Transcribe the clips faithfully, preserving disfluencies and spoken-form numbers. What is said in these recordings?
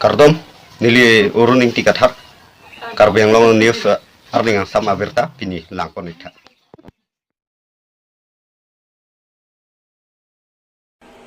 Kardom, neli Arun Ingti Kathar, Karbi Anglong News, eh, arni kangsam abirta pini langpon-iktha.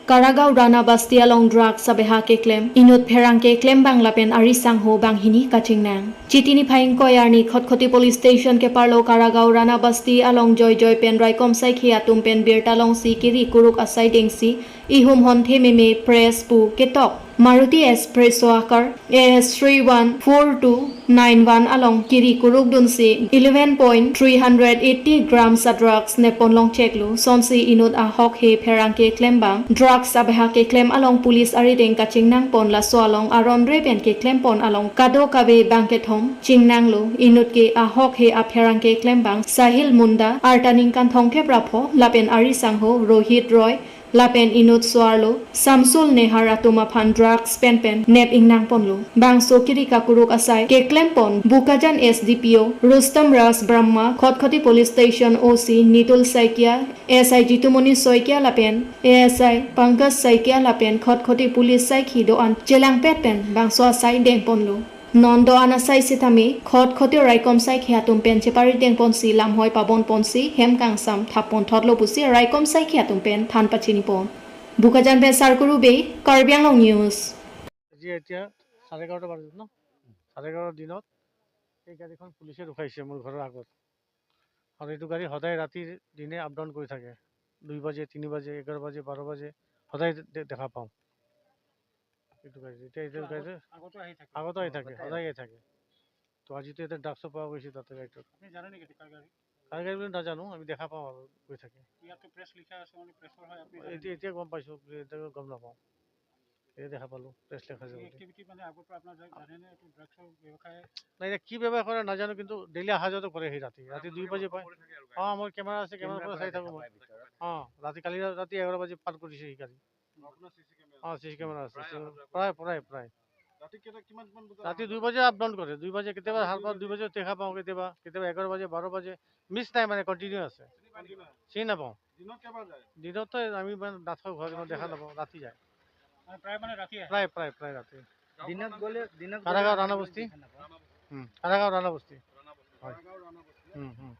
Karagaon Rana Basti along drugs abeha keklem, inut pherangke klembang lapen ari sangho banghini kachingnang. Chiti niphai ingkoi arni Khatkhati Police Station keparlo Karagaon Rana Basti along joijoi pen raikom saikhi atum pen birta longsi kiri kuruk asai dengsi ihum honthe meme press pu ketok Maruti Espresso akar A S three one four two nine one along kiri kuruk dunsi eleven point three hundred eighty grams a drugs neppon longcheklo. Sonsi inut ahok he pherangke klembang drugs abeha keklem along police arideng kachingnangpon, laso along aron re pen keklempon along kadokave bang kethom chingnanglo. Inut ke ahok he apherangke klembang Sahil Munda, arta ningkan thomkep ra pho, lapen ari sangho Rohit Roy, lapen inut so-arlo Samsul Nehar atum aphan drugs penpen nep ingnangponlo. Bangso kiri kakuruk asai keklempon Bokajan S D P O Rustom Raj Brahma, Khatkhati Police Station O C Nitul Saikia, S I Jitumoni Saikia lapen A S I Pankaj Saikia lapen Khatkhati Police saikhi do-an chelangpet pen bangso asai dengponlo. Non do-an asai sitame Khatkhati raikom saikhi atum pen chepari dengponsi lamhoi pabonponsi hem kangsam thappon thotlo pusi raikom saikhi atum pen than pachinipon. Bokajan pen Sarkuru Bey, Karbi Anglong News. আজি এতিয়া চাৰে এঘাৰটা বাজিল ন? চাৰে এঘাৰটা দিনত এই গাড়ীখন পুলিচে ৰখাইছে মোৰ ঘৰৰ আগত। আৰু এইটো গাড়ী সদায় ৰাতি দিনে আপ ডাউন কৰি থাকে। দুই বাজে, তিনি বাজে, এঘাৰ বাজে, বাৰ বাজে, সদায় দে-, দেখা পাওঁ। এইটো গাড়ী, এতিয়া এইটো গাড়ী আগতো আহি থাকে। আগতো আহি থাকে, সদায় আহি থাকে। তো আজিতো এটা ড্ৰাগছো পোৱা গৈছে তাতে গাড়ীটোত। আপুনি জানে নেকি এইটো কাৰ গাড়ী? কাৰ গাড়ী বুলি নাজানো, আমি দেখা পাওঁ আৰু গৈ থাকে। ইয়াততো প্ৰেছ লিখা আছে, মানে প্ৰেছৰ হয়, আপুনি জানে এতিয়া, নেকি? এতিয়া গম পাইছোঁ, এতিয়া গম নাপাওঁ। এই দেখা পালোঁ, প্ৰেছ লিখা আছে বুলি। এক্টিভিটি মানে আগৰ পৰা আপোনাৰ জা-, জানেনে এইটো ড্ৰাগছৰ ব্যৱসায়? নাই, এতিয়া কি ব্যৱসায় কৰে নাজানো, কিন্তু ডেইলি অহা যোৱাটো কৰে সি ৰাতি। ৰাতি দুই বাজি পায়। অ, মোৰ কেমেৰা আছে, কেমেৰাৰ পৰা চাই থাকোঁ মই। অ, ৰাতি, কালি ৰাতি এঘাৰ বাজি পাৰ কৰিছে সি গাড়ী। আপোনাৰ চি চি কেমেৰা? অ, চি চি কেমেৰা আছে। প্ৰায় অহা যোৱা কৰে? প্ৰায়, প্ৰায়, প্ৰায়। ৰাতি কেইটা, কিমান, কিমান বজাত ৰাতি অহা দুই যোৱা বাজি কৰে? আপ ডাউন কৰে। দুই বাজি কেতিয়াবা সাৰ পাওঁ, দুই বাজি উঠি সাৰ পাওঁ, কেতিয়াবা, কেতিয়াবা এঘাৰ বাজি, বাৰ বাজি। মিছ নাই মানে, কণ্টিনিউ আছে। চিনি পায় নেকি? চিনি নাপাওঁ। দিনত কেইবাৰ যায়? দিনততো আমি ইমান নাথাকোঁ ঘৰত, ইমান দেখা নাপাওঁ, ৰাতি যায়। মানে প্ৰায় মানে ৰাতি আহে? প্ৰায়, প্ৰায়, প্ৰায় ৰাতি। দিনত গ'লে, দিনত গ'লে কাৰাগাঁও আমি ৰাণা বস্তি। দেখা নাপাওঁ। উম, কাৰাগাঁও ৰাণা বস্তি। ৰাণা বস্তি। হয়। কাৰাগাঁও ৰাণা বস্তি। উম, উম।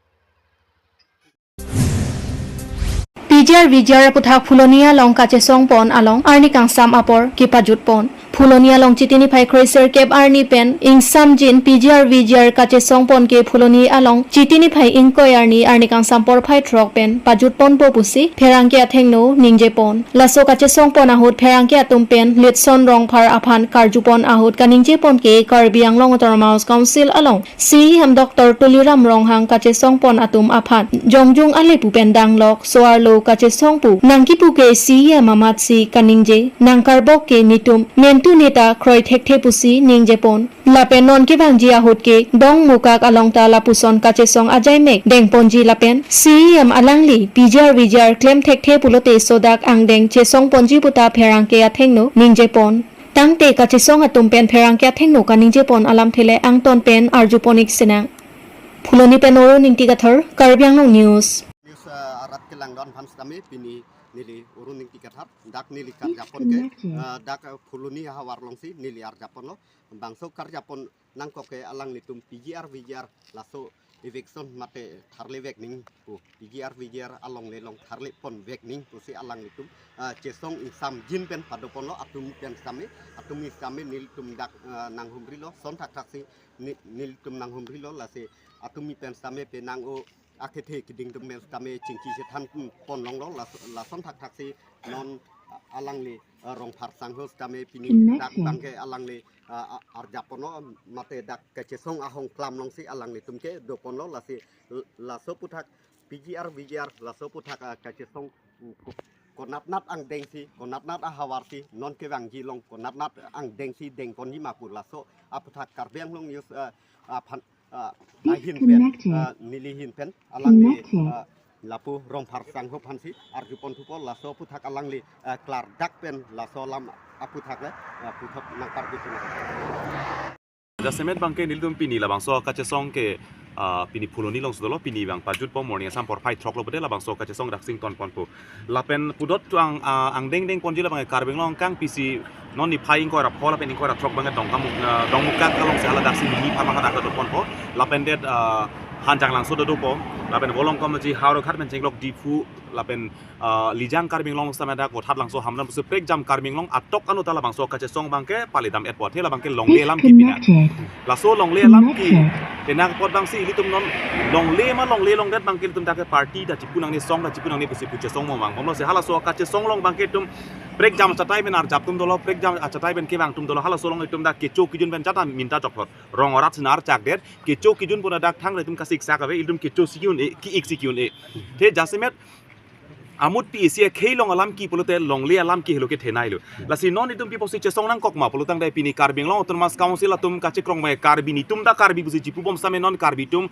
P G R V G R aputhak Phuloni along kachesongpon along arni kangsam apor kepajutpon. Phuloni along Chiti niphai kroiser kep arni pen ingsamjin P G R V G R kachesongpon ke Phuloni along Chiti niphai ingkoi arni, arni kangsam porphai throk pen pajutponpo pusi pherangke athengno ningjepon. Laso kachesongpon ahut pherangke atum pen Litson Rongphar aphan karjupon ahut kaningjepon ke Karbi Anglong Autonomous Council along C E M Doctor Tuliram Ronghang kachesongpon atum aphan jongjung ale pu pen danglok, so-arlo kachesong pu nangkipu ke C E M amatsi kaningje, nangkarbok ke netum mentu neta kroi thekthe pusi ningjepon. Lapen non kevangji ahut ke Dongmukak along ta lapuson kachesong ajaimek dengponji lapen C E M alangli P G R V G R klem thekthe pulote sodak angdeng chesongponji puta pherangke athengno ningjepon. Tangte kachesong atum pen pherangke athengno kaningjepon alamthe le angton pen arjupon-ik sinang. Phuloni pen Arun Ingti Kathar, Karbi Anglong News. News, ah, arat kelang don aphan sitame pini neli Arun Ingti Kathar, dak neli karjapon ke, ah, dak, ah, Phuloni ahavar alongsi neli arjaponlo, bangso karjapon nangkok ke alanglitum P G R V G R laso eviction mate tharlevek nangji pu, P G R V G R alongle along tharlepon vek nangji pusi alanglitum, ah, chesong ingsamjin pen padoponlo atum pen sitame, atum sitame nelitum dak, ah, nanghumrilo, son thakthaksi ne-, nelitum nanghumrilo, lasi atum pen sitame penang o akethe keding atum pen sitame chingki chethan pon longlo, las-, lason thakthaksi non alangli, ah, Rongphar sangho sitame pini dak bangke alangli, ah, ah, arjaponlo mate dak kachesong ahong klam alongsi alanglitum kedoponlo, lasi l-, laso aputhak P G R V G R laso aputhak, ah, kachesong, mm, ko-, konatnat angdengsi, konatnat ahavarsi, non kevangji along konatnat angdengsi dengponji ma pu laso aputhak Karbi Anglong News, ah, aphan, ah, ahin pen, ah, neli ahin pen alangli, ah, lapu Rongphar sangho aphansi arjuponthupo, laso aputhak alangli, ah, klardak pen laso alam aputhak le, ah, puthot nangparjupo. Jasemet bangke nelitum pini labangso kachesong ke, ah, pini Phuloni alongsi dolo, pini bang pajutpo, morning asam porphai throklo bede labangso kachesong daksing tonponpo. Lapen pudot ang, ah, angdeng dengponji labang Karbi Anglong kangpisi Non niphai ingkoi ra pho lapen ingkoi ra throk abangke Dongkamuk, ah, Dongmukak alongsi hala daksi mini pharma hadak doponpo. Lapen det, ah, Hanjanglangso dopo. Lapen Volongkom ji Howraghat pen chenglok Diphu lapen, ah, Lijang Karbi Anglong sitame dak Vothatlangso Hamren pusi prekjam Karbi Anglong atok anu ta labangso kachesong abangke pali dam-etpo, athe labangke longle alam kepi na. Laso longle alam ke, kena apot abangsi ilitum non longle ma longle longdet abangke ilitum dak ke party ta chipu nangne, song ta chipu nangne pusi pu chesong mo abang. Bomlo si halaso kachesong along abangke itum prekjam achatai pen arjap atum dolo, prekjam achatai pen kevang atum dolo, halaso along itum dak kecho kejun pen jata minta chokthot. Rong arat sinar chakdet, kecho kejun pon dak thang itum kasiksak ave, itum kecho si ke-un-e, ki-ik si ke-un-e. Athe jasemet amut pi isi akhei along alam ke pulote longle alam ke helo kethenei lo. Lasi non itum pi apotsi chesong nangkok ma pulotangte pini Karbi Anglong Autonomous Council atum kachekrong ma Karbi, netum ta Karbi pusi chipubom sitame non Karbi atum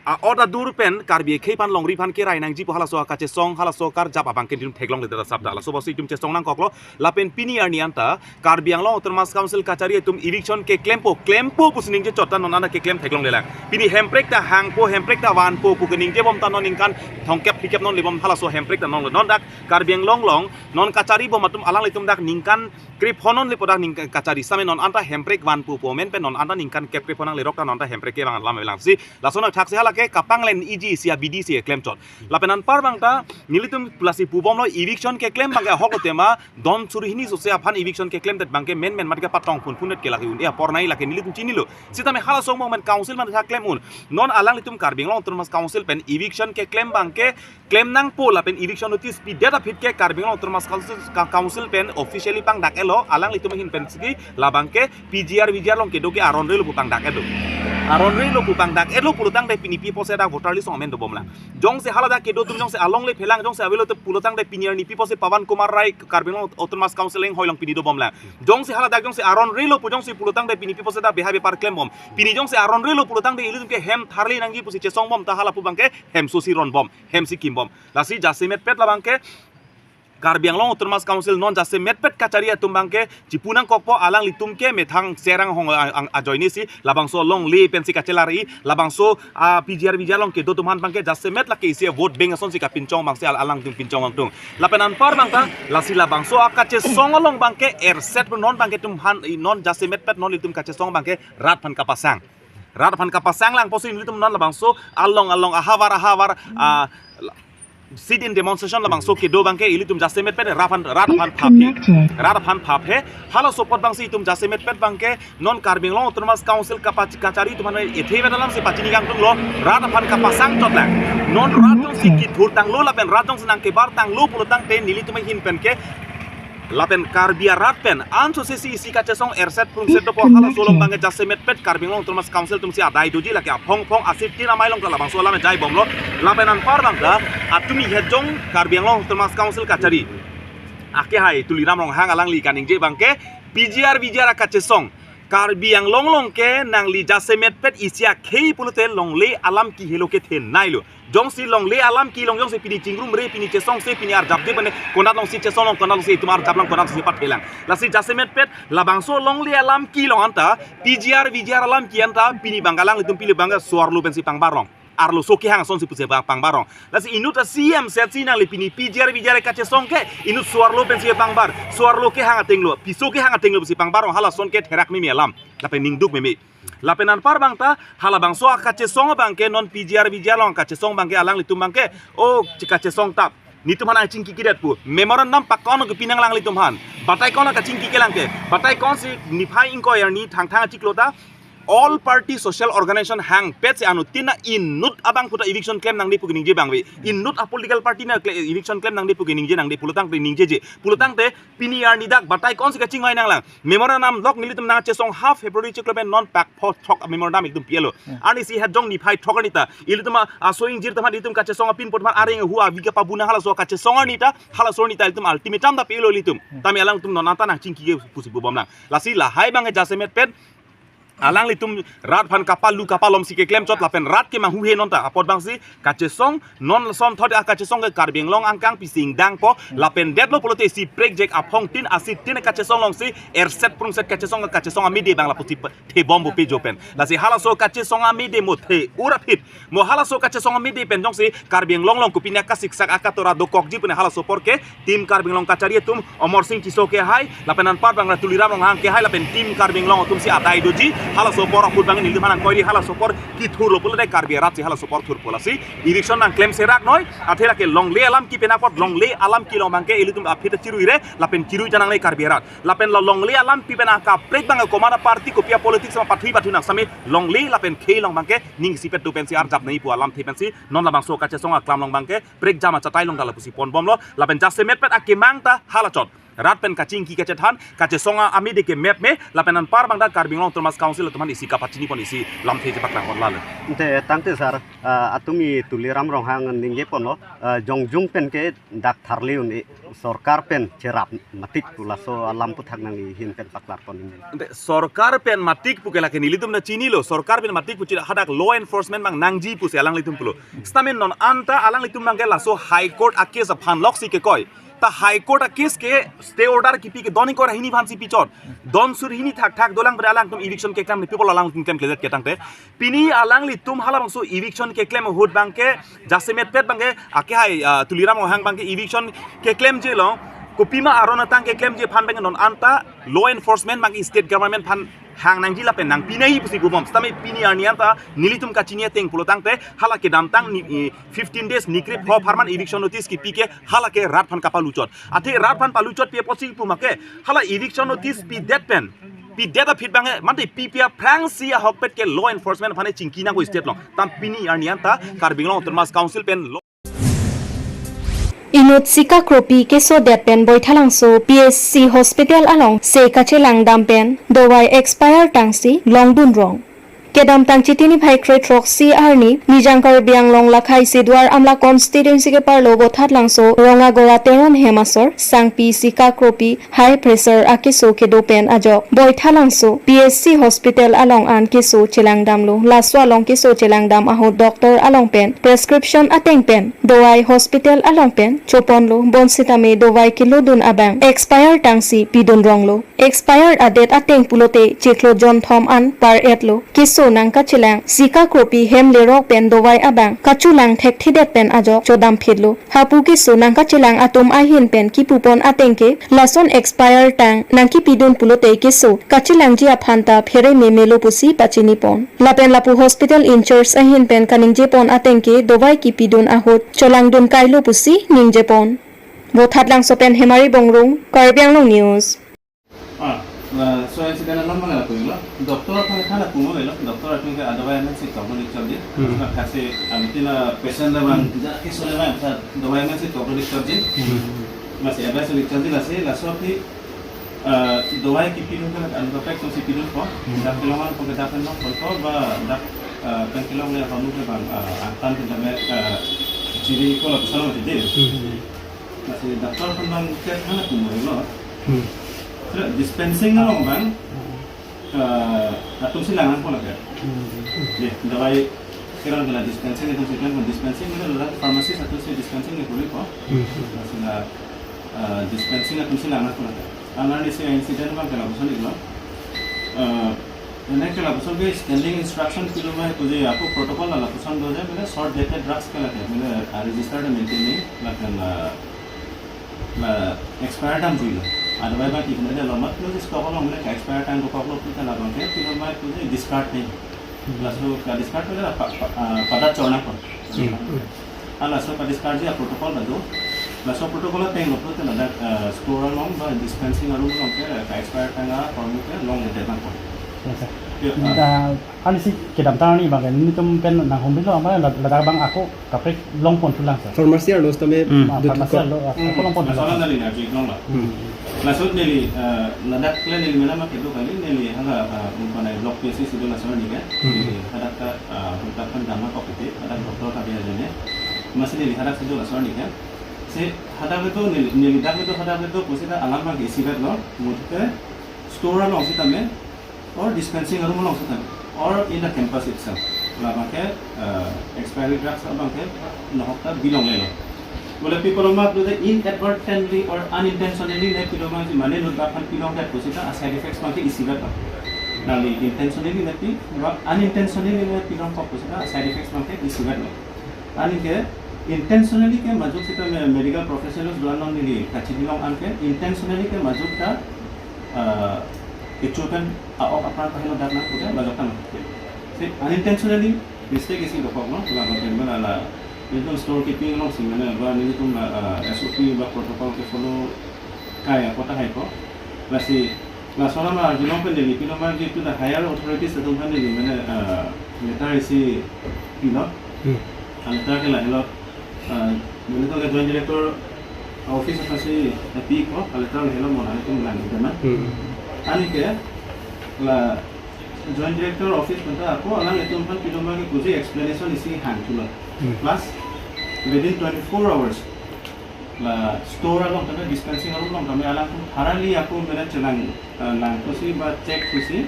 a-ot adur pen Karbi akhei aphan longri aphan kerai nangji pu halaso kachesong, halaso karjap abangke itum theklongle ta sap da. Laso apotsi itum chesong nangkoklo. Lapen pini arni anta Karbi Anglong Autonomous Council kachari atum eviction keklempo, klempo pusi ningje chot ta non anta keklem theklonglelang. Pini hemprek ta hangpo, hemprek ta vanpo pu keningje bom ta non ningkan thomkep phlikep non le bom halaso hemprek ta non le. Non dak Karbi Anglong along non kachari bom atum alanglitum dak ningkan krepho non lepo dak ningkan kachari sitame non anta hemprek vanpo pu amen pen non anta ningkan kep krepho nanglerok ta non anta hemprek kevang alam avelang si. Lason athaksi hala ke kapanglen iji isi abidi si klem chot. Lapen anpar abang ta nelitum lasi pubomlo, eviction keklem abangke ahok lo tema, don suri hini sose aphan eviction keklemdet abangke menmen mat kepatong phunphundet ke lake un-e apor nei lake nelitum chinilo. Sitame halaso angbong pen council man tha klem un. Non alanglitum Karbi Anglong Autonomous Council pen eviction keklem abangke klem nangpo lapen eviction notice pidet aphi ke Karbi Anglong Autonomous Council, ka-, Council pen officially pangdak-etlo, alanglitum ahin pensi labangke P G R V G R along kedo ke aron relo pu pangdak-et do. Aron relo pu pangdak-etlo pulotangte pini pi apotsi dak voter list along amen dobomlang. Jongsi hala dak kedo atum jongsi alongle phelang jongsi avelo te pulotangte pini arni pi apotsi Pawan Kumar Rai Karbi Anglong Autonomous Council enghoi along pini dobomlang. Jongsi hala dak jongsi aron relo pu jongsi pulotangte pini pi apotsi dak behave par klembom. Pini jongsi aron relo pulotangte ilitum ke hem tharli nangji pusi chesongbom ta hala pu abangke hem sosi ronbom, hem si kimbom. Lasi jasemetpet labangke Karbi Anglong Autonomous Council non jasemetpet kachari atum abangke chipu nangkokpo, alanglitum ke methang serang hong ang, ang ajoine si labangso longle pensi kachelar-i, labangso, ah, P G R V G R along kedo atum aphan abangke jasemet lake isi vote bank asonsi kapinchong abangsi al-, alangtum pinchong angtung. Lapen anpar abang ta lasi labangso akachesong along abangke erset non abangke atum aphan, i non jasemetpet non ilitum kachesong abangke rat aphan kapasang. Rat aphan kapasang lang apotsi ilitum non labangso along along ahavar ahavar, ah, sit-in demonstration labangso kedo abangke ilitum jasemetpet rat aphan, rat aphan phaphe. Rat aphan phaphe. Halaso apot abangsi itum jasemetpet abangke non Karbi Anglong Autonomous Council kapa-, kachari atum aphan ethe vet alam si pachini kangtunglo, rat aphan kapasang chot lang. Non rat jongsi kithur tanglo lapen rat jongsi nangkebar tanglo pulotangte nelitum ahin pen ke lapen Karbi arat pen ansose si isi kachesong erset prungset dopo, halaso along abangke jasemetpet Karbi Anglong Autonomous Council atumsi adai doji lake aphong phong asit tin amei along ta labangso alam jaibomlo. Lapen anpar abang ta atumi hejong Karbi Anglong Autonomous Council kachari akehai Tuliram Ronghang alangli kaningje abangke P G R V G R akachesong Karbi Anglong along ke nangli jasemetpet isi akhei pulote longle alam ke helo kethenei lo. Jongsi longle alam ke along jongsi pini chingrumre, pini chesongse, pini arjapde bane konat alongsi chesong long, konat alongsi itum arjap lang, konat alongsi pathelang. Lasi jasemetpet labangso longle alam ke along anta P G R V G R alam ke anta pini abang alanglitum pili abang suarlo pensi pangbar rong. Arloso kehang asonsi pusi pang-, pangbar rong. Lasi inut a-C M setsi nangli pini P G R V G R kachesong ke inut suarlo pensi pangbar. Suarlo kehang atenglo, piso kehang atenglo pusi pangbar rong, halason ke therak meme alam. Lapen ningduk meme. Lapen anpar abang ta halabangso akachesong abangke non P G R V G R along kachesong abangke alanglitum abangke o chi kachesong tap. Netum aphan nangchingki kidet pu. Memorandum pakon kepi nanglang ilitum aphan. Batai ko-an kachingki kelang ke. Batai ko-an si niphai ingkoi arni Thangthang achiklo ta all party social organization hangpet si anuttin na inut abang puta eviction klem nangne pu keningje abang ave. Inut a-political party na kle-, eviction klem nangne pu keningje nangne pulotangte ningjeje. Pulotangte pini arni dak batai ko-an si kachingvai nanglang. Memorandum lok nelitum nangchesong half February chiklo pen non pak pho throk memorandum ilitum pi-etlo. Hmm. Arnisi hejong niphai throk arni ta ilitum a, aso ingjir teman ilitum kachesong apin pot man areng hu avi kepabuna halaso kachesong arni ta, halaso arni ta ilitum ultimatum ta pi-etlo ilitum. Hmm. Tame alangtum non anta nangchingki ke pusi pubomlang. Lasi lahai abang jasemetpet Alanglitum rat aphan kapalu kapalom si keklem chot lapen rat kemanghu he non ta apot abang si kachesong non lason thot a kachesong ke Karbi Anglong angkang pisi ingdangpo lapen detlo pulote si prekjak aphong tin asi tin kachesong along si erset prungset kachesong kachesong amide abang lapusi pe- thebom pupe jo pen. Lasi halaso kachesong amide mo the-ur aphi mo halaso kachesong amide pen jongsi Karbi Anglong along kopine akasiksak akatora dokokji pune halaso apor ke Team Karbi Anglong kachari atum Amarsing Tisso ke hai, lapen anpar abang Tuliram Ronghang ke hai, lapen Team Karbi Anglong atum si adai doji, halaso apor ahut abang nelitum aphan nangkoiri halaso apor kethurlo pulote Karbi arat si halaso apor thurpo lasi. Eviction nangklem serak noi, athe lake longle alam kepi apot longle alam kelong abang ke ilitum aphi ta chirui re, lapen chirui ta nangle Karbi arat. Lapen lo longle alam pi pen akaprek abang komat aparty kopi apolitics ma pathui pathui nang sami longle lapen khei along abang ke ning isipet do pensi arjap nangji pu alamthe pensi non labangso kachesong aklam along abang ke prekjam achatai along ta lapusi ponbomlo lapen jasemet pet akemang ta hala chot. Rat pen kachingki kachethan, kachesong amide ke mep me, lapen anpar abang ta Karbi Anglong Autonomous Council atum aphan isi kapachini pon isi lamthe chepaklangpon lalo. Ante tangte sir, ah, atumi Tuliram Ronghang ningje ponlo, ah, jongjung pen ke dak tharli un-e sorkar pen cherap matik pu laso alam aphuthak nangli ahin pen paklar pon ningje. Ante sorkar pen matik pu ke lake nelitum ta chinilo, sorkar pen matik pu chira hadak law enforcement abang nangji pusi alanglitum pulo. Sitame non anta alanglitum abang ke laso High Court a case aphan lok si kekoi. Ta High Court a case ke stay order kipi ke don ingkoi ra hini aphan si pi chot. Don sur hini thakthak dolang pada alangtum eviction keklem ni people alangtum klem klejet ke tangte. Pini alanglitum halabangso eviction keklem ahut abang ke jasemet pet abang ke ake hai, ah, Tuliram Ronghang abang ke eviction keklemje along kopima aron atang keklemje aphan abang non anta law enforcement abang state government aphan hang nangji lapen nangpi nangji pusi pubom. Sitame pini arni anta nelitum kachini ateng pulo tangte hala kedamtang ni, eh, fifteen days ni krip ho apharman eviction notice kipi ke hala ke rat aphan kapalu chot. Athe rat aphan palu chot pi apotsi pu ma ke hala eviction notice pidet pen pidet aphi abang ke mate pipi aphrangsi ahokpet ke law enforcement aphan chingki nangkok state along. Tam pini arni anta Karbi Anglong Autonomous Council pen lo- Inut sika kropi kesodet pen Boithalangso P H C hospital along se kachelang dam pen dovai expire tangsi longdun rong. Kedamtang Chiti niphai kre throksi arni Nijang Karbi Anglong lakhai Sidwar Amla constituency keparlo Bothatlangso Rongagora Teron hem asor sangpi sika kropi high pressure akeso kedo pen ajok Boithalangso P H C hospital along an keso chelang damlo. Laso along keso chelang dam ahut doctor along pen prescription ateng pen dovai hospital along pen choponlo, bonsitame dovai kelodun abang expire tangsi pidun ronglo. Expire a-date ateng pulote chiklo jonthom an par-etlo. Keso nangkachelang sika kropi hem lerok pen dovai abang kachelang thekthedet pen ajok chodam phitlo. Hapu keso nangkachelang atum ahin pen kipupon ateng ke lason expire tang nangkipidun pulote keso kachelangji aphan ta phere memelo pusi pachinipon. Lapen lapu hospital in charge ahin pen kaningjepon ateng ke dovai kipidun ahut cholangdun kailo pusi ningjepon. Bothatlangso pen Hemari Bongrung, Karbi Anglong News. Ah, laso incident alam abang lapu lo. Doctor aphan than apu mo lo. Doctor atum ke adovai amen si toklo ni chal di. Hmm. Kasi ami tina patient abang ja keso abang sa dovai amen si toklo ni chal di. Hmm. Masi advice ni chal di lasi laso aphi, ah, dovai kipidun kan anu kapek si pidun ko. Hmm. Dak kelong ko ke dak no ko ba dak, ah, pen kelong le hanu ke abang, ah, angtan ke dame, ah, chiri ko lapuson di. Hmm. Masi doctor aphan abang chat hana kumoi lo. Hmm. Sir, dispensing along abang, eh, atum si lang nangpo lake. Hmm. Ye, dovai kerang kena dispensing atum si kan dispensing kena lo pharmacist atum si dispensing ni kuri ko. Hmm. Masi la, eh, dispensing atum si lang nangpo lake. Anan isi incident abang kena lapuson iklo. Eh, Ene ke lapuson ke standing instruction pilo ma puji ako protocol la lapuson do je, mane short dated drugs ke lake, mane, ah, register de maintain ni, lapen, ah, la expire dam juilo. Adovai abang ki mane lo mat lo stock lo mane ka expire tang dokok lo puta labang ke pilo ma puji discard ni. Laso ka discard ke la pa, pa, ah, padat chorna ko. Hmm. Halaso pa discard ji a-protocol ta do. Laso protocol ateng lo pulote ladak, eh, store along ba dispensing a-room along ke, eh, ka-expire tang akormo ke longledet nangkok. Yes, sir. Yo, ah. Da, ansi kedamtang arni abang ke nelitum pen nanghumrilo ama lad-, ladak abang ako kaprek longpon thulang, sir. Pharmacy arlo sitame Hmm. Ah, dut pharmacy ko. Arlo, ah, ako longpon Laso thulang. Alam neli nerji longlo. Hmm. Laso neli, eh, ladak le neli mena ma kedo kali neli hala, eh, umpamai block P H C si do laso arni ke. Hmm. Neli hadak ta, eh, hunta kan dama kok ite, hadak doctor ta dia jene. Masi neli hadak si do laso arni ke. Si hadak itu neli, neli dak itu hadak itu pusi ta alam abang ke isivet lo, mute store along sitame, or dispensing room along sitame, or in the campus itself. Labangke, uh, expiry drugs abangke nohok ta bilonglelo. Bole pipoloma pulote inadvertently or unintentionally ne piloma ji mane nut aphan pilongdet pusita a side effects abangke isivet lo. Nangli intentionally ne pi, ba unintentionally ne pilongkok pusita a side effects abangke isivet lo. Anke intentionally ke majok sita me-, medical professionals do-an along neli kachinilong anke intentionally ke majok ta, uh, kecho pen a-ok apran pahelo dak nang pulote majok ta nang. Si unintentionally mistake isi dokok lo, labangke mane la, nelitum store keeping alongsi mane ba nelitum la, uh, S O P ba protocol ke follow kai apot tahai ko. Lasi, laso alam arjulong pen neli piloma ji to the higher authorities atum aphan neli mane, uh, letter isi pilo. Hmm. A letter ke lahelo, uh, nelitum ke Joint Director office aphansi pi ko, a letter lahelo mo nanglitum lang ida na. Hmm. Anke la Joint Director office pen ta ako alanglitum aphan piloma ke kuji explanation isi hangthulo. Hmm. Plus, within twenty-four hours, la store along tame, dispensing room along tame alangtum thoroughly ako mane chelang, uh, lang pusi ba check pusi,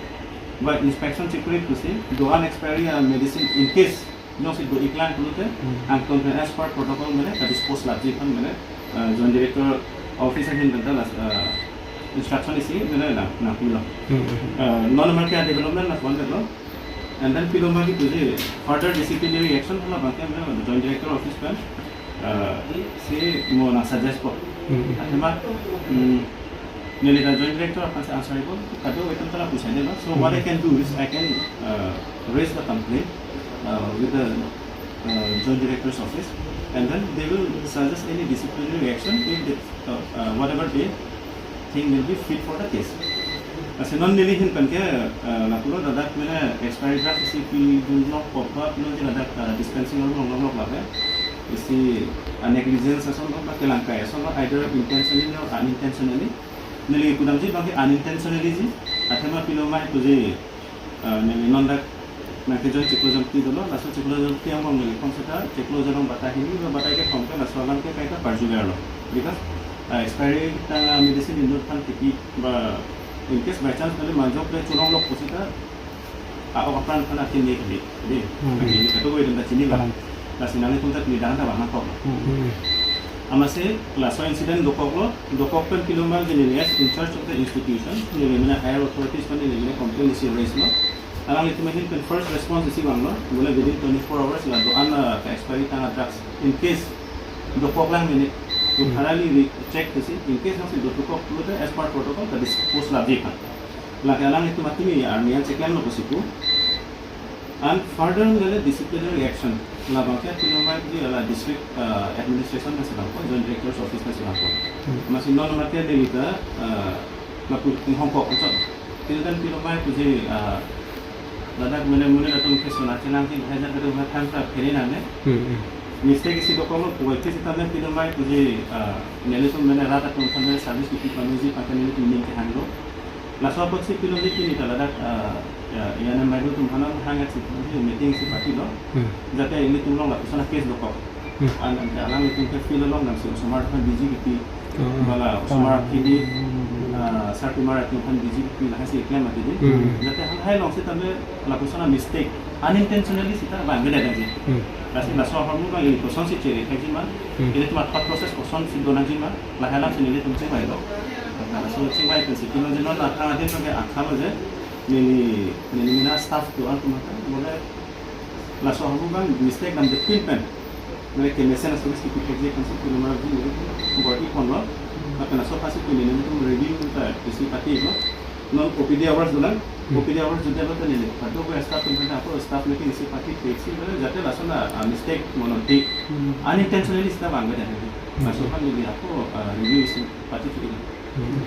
ba inspection check kuri pusi, do-an expiry, uh, medicine in case jongsi do-iklang pulote, Hmm. angton pen as per protocol mane ka dispose lapji aphan mane, uh, Joint Director office ahin pen ta la, uh, instruction isi mane nang, nangpilo. Hmm. Uh, non amar ke development na phone lo. And then piloma ji puji further disciplinary action hala abangke mane Joint Director office pen, uh, si mo nangsuggest po. Hmm. Athema, hmm, neli ta Joint Director aphansi answerable, kado itum ta la pusaidelo. So what I can do is I can, uh, raise the complaint, uh, with the, uh, Joint Director's office, and then they will suggest any disciplinary action if they, uh, uh, whatever they think will be fit for the case. Lasi non neli ahin pen ke, uh, lapulo ladak mane expiry drug isi pidunlok pop ba pilo je ladak, uh, dispensing along longlok lake. Isi, uh, negligence ason lo, ba kelang kai ason lo, either intentionally or unintentionally. Neli pudamji abangke unintentionally ji, athema piloma puji, uh, neli non dak nangkejoin chiklo jam ti dolo, laso chiklo jam ti angbong neli kong seta, chiklo jam angbong batai hini, ba batai kethom ke laso alam ke kaita parjugar lo. Because, uh, expiry ta medicine inut aphan tiki ba in case by chance neli majok le chulonglok pusita, a-ok apran aphan akin ne kali. Dei, Hmm. akin ne kato ko itum ta chini ba. Hmm. Lasi nanglitum ta pini dang ta bang nangkok. Hmm. Amatsi laso incident dokoklo, dokok pen piloma ji neli as in charge of the institution, neli mane higher authorities aphan neli mane complaint isi raise lo. Alanglitum ahin pen first response isi vanglo, bole within twenty-four hours la do-an, uh, ka expiry tang drugs in case dokoklang mane, Hmm. thoroughly re-, check isi, in case jongsi dotukok pulote as per protocol ka dispose lapji aphan. Lake alanglitum atimi arni an check lang lo pusi pu. And further neli disciplinary action labangke piloma ji la district, uh, administration ta si vangpo, Joint Director's office ta si vangpo. Hmm. Amatsi non amar ke neli ta, uh, lapu inghongkok kachot. Till then piloma puji, uh, ladak mane mane latum ke sona chenang ti hajar kadu ha tham ta phere nangne. Hmm, hmm. Mistake isi dokoklo puvoiphit sitame piloma puji, uh, nelitum mane rat atum aphan service kipi pameji aphan nelitum ning kehanglo. Laso apotsi piloma ji pini ta ladak, uh, ya, ya nam bai atum aphan hang at si meeting isi patilo. Hmm. Jate ilitum along lapuson a-case dokok. Hmm. An, an, alanglitum ke field along damsi osomar aphan B G kipi. Oh. Bala osomar Hmm. akhidi, Hmm. ah, sarpimar atum aphan B G kipi lahai si keklem mati dei. Hmm. Jate halahai along sitame lapuson a-mistake unintentionally sita vangvedet nangji. Hmm. Lasi laso ahormu abang ili kosonsi chere kaiji ma, Hmm. ilitum a-thought process kosonsi do nangji ma, lahai alamsi nelitum chingvailo. Laso chingvai pensi piloma ji non athang adin abangke akhalo je, neli, neli mena staff do-an atum aphan, bole laso ahormu abang mistake damdetpin pen, mane kemesen a-service kipi thekji aphansi piloma ji bor-iponlo. Lapen laso aphansi pini nelitum review ta isi patilo. Non O P D hours dolang, Hmm. O P D hours jodelo ta neli kadokave staff atum aphan ako staff meeting isi pati theksi, mane jate lason a, ah, mistake monotik, Hmm. unintentionally sita vangvedet. Hmm. Laso aphan neli ako, ah, review isi pati theklo. Hmm.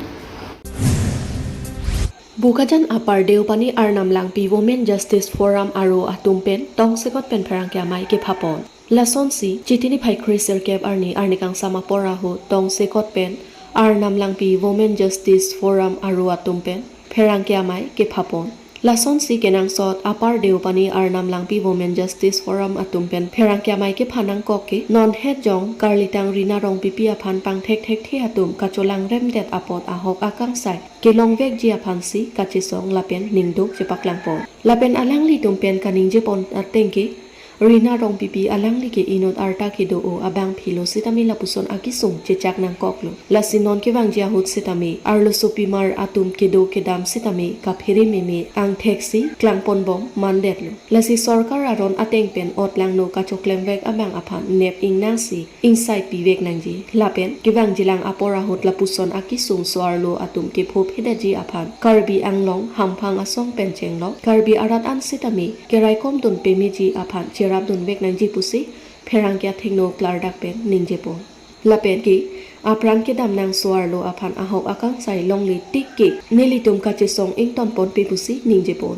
Bokajan Upper Deopani Arnam Langpi Women Justice Forum aro atum pen tongsekot pen pherangke amei kephapon. Lasonsi Chiti niphai kre sirkep arni arni kangsam apor ahut tongsekot pen Arnam Langpi Women Justice Forum aro atum pen pherangke amei kephapon. Lasonsi kenangsot Upper Deopani Arnam Langpi Women Justice Forum atum pen pherangke amei kephan nangkok ke non hetjong karlitang Rina Rongpipi aphan pangthek thekthe atum kacholangremdet apot ahok akangsai kelongvekji aphansi kachesong lapen ningduk chepaklangpon. Lapen alanglitum pen kaningjepon ateng ke Rina Rongpipi alangli ke inut arta kedo-o abangphilo sitame lapuson akesung chechak nangkoklo. Lasi non kevangji ahut sitame arlosopimar atum kedo kedam sitame kaphere meme angtheksi klangponbom mandetlo. Lasi sorkar aron ateng pen otlangno kachoklemvek abang aphan nep ingnangsi ingsai pivek nangji. Lapen kevangjilang apor ahut lapuson akesung so-arlo atum kepho phedetji aphan Karbi Anglong hamphang asong pen chenglok Karbi arat an sitame keraikomdun pemeji aphan cherapdunvek nangji pusi pherangke athengno klardak pen ningjepon. Lapen ke aphrang kedamnang so-arlo aphan ahok akangsai longle tik ke nelitum kachesong ingtonponpe pusi ningjepon.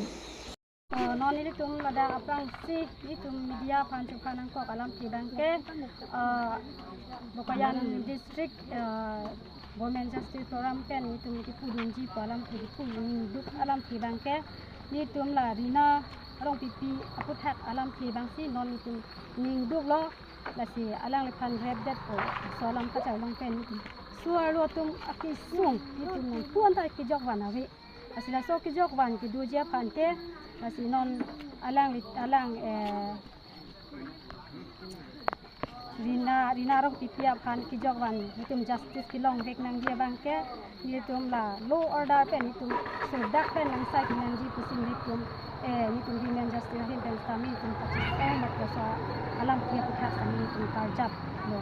Uh, non nelitum ladak aphrangsi nelitum media aphan chephan nangkok alamthe abangke, uh, Bokajan District, uh, Women Justice Forum pen nelitum kipudunji pu alamthe, kipu ningduk alamthe abangke nelitum la Rina Rongpipi aputhak alamthe abangsi non nelitum ningduklo. Lasi alangliphan repdetpo, laso alam kachelong pen nelitum so-arlo atum akesung nelitum nangpu anta kejokvan ave. Lasi laso kejokvan kedoji aphan ke, lasi non alangli, alang, eh, Rina, Rina Rongpipi aphan kejokvan nelitum justice kelongvek nangji abangke, nelitum la law order pen nelitum sodak pen nangsai nangji pusi nelitum, eh, nelitum Women Justice ahin pen sitame nelitum pachis eh mat laso alamthe aputhak sitame nelitum karjaplo.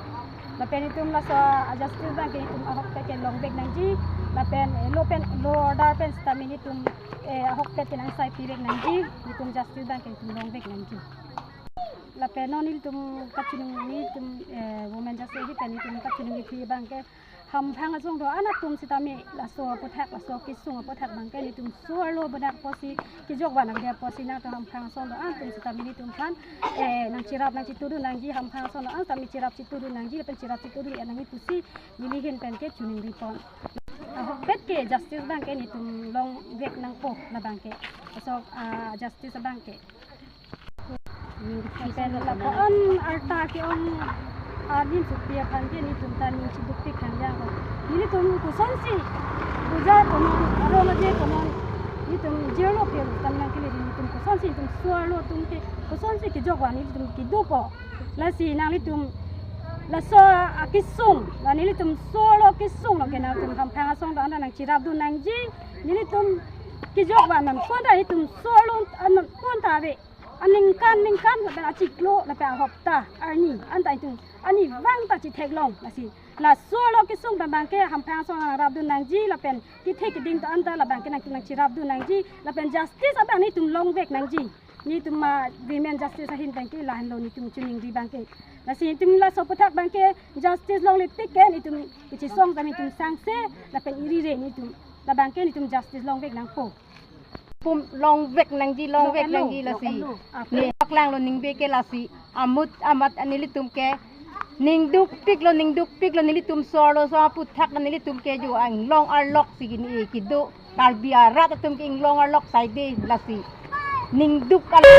Lapen nelitum laso a-justice abangke nelitum ahokpet kelongvek nangji. Lapen, eh, law pen, law order pen sitame nelitum, eh, ahokpet kenangsai pivek nangji. Nelitum justice abangke nelitum longvek nangji. Lapen non nelitum kachiningri, nelitum, eh, Women Justice ahin pen nelitum kachiningri abangke hamphang asong do-an atum sitame laso aputhak, laso kesung aputhak abangke nelitum so-arlo benak apotsi kejokvan nangde apotsi nangtum hamphang asong do-an atum sitame nelitumphan, eh, nangcherap nangchitudun nangji, hamphang asong do-an sitame cherap chitudun nangji lapen cherap chitudun-et nangji pusi neli ahin pen ke chiningripon. Ahokpet ke justice abangke nelitum longvek nangpo labangke. Laso, ah, justice abangke. Pen lapuson arta ke-ong adim supi aphan ke nelitum ta ning chidukpik thangjang. Nelitum kosonsi bujar konon, arong aje konon, nelitum jail lo phel tam nangkele nelitum kosonsi nelitum so-arlo atum ke kosonsi kejokvan nelitum kedopo. Lasi nanglitum laso akesung, la nelitum so-arlo kesung lo ke nangtum hamphang asong do-an ta nangcherapdun nangji, nelitum kejokvan manpon ta nelitum so-arlo an manpon ta ave. Aningkan ningkan lapen achiklo lapen ahopta arni anta itum arnivang ta chitheklong. Lasi laso-arlo kesung abangke hamphang asong nangrapdun nangji lapen kethe keding ta anta labangke nangtum nangcherapdun nangji lapen justice abang nelitum longvek nangji. Nelitum ma Women Justice ahin abangke lahenlo nelitum chiningri abangke. Lasi nelitum laso aputhak abangke justice longle tik ke nelitum kachesong ta nelitum sangse lapen irire nelitum labangke nelitum justice longvek nangpo. Pum longvek nangji, longvek nangji lasi. Neli paklanglo ningve ke lasi. Amut amat nelitum ke ningdukpiklo, ningdukpiklo nelitum so-arlo so aputhak nelitum ke jo inglong arlok si kini kedo. Karbi arat atum ke inglong arlok saide lasi. Ningduk arlok.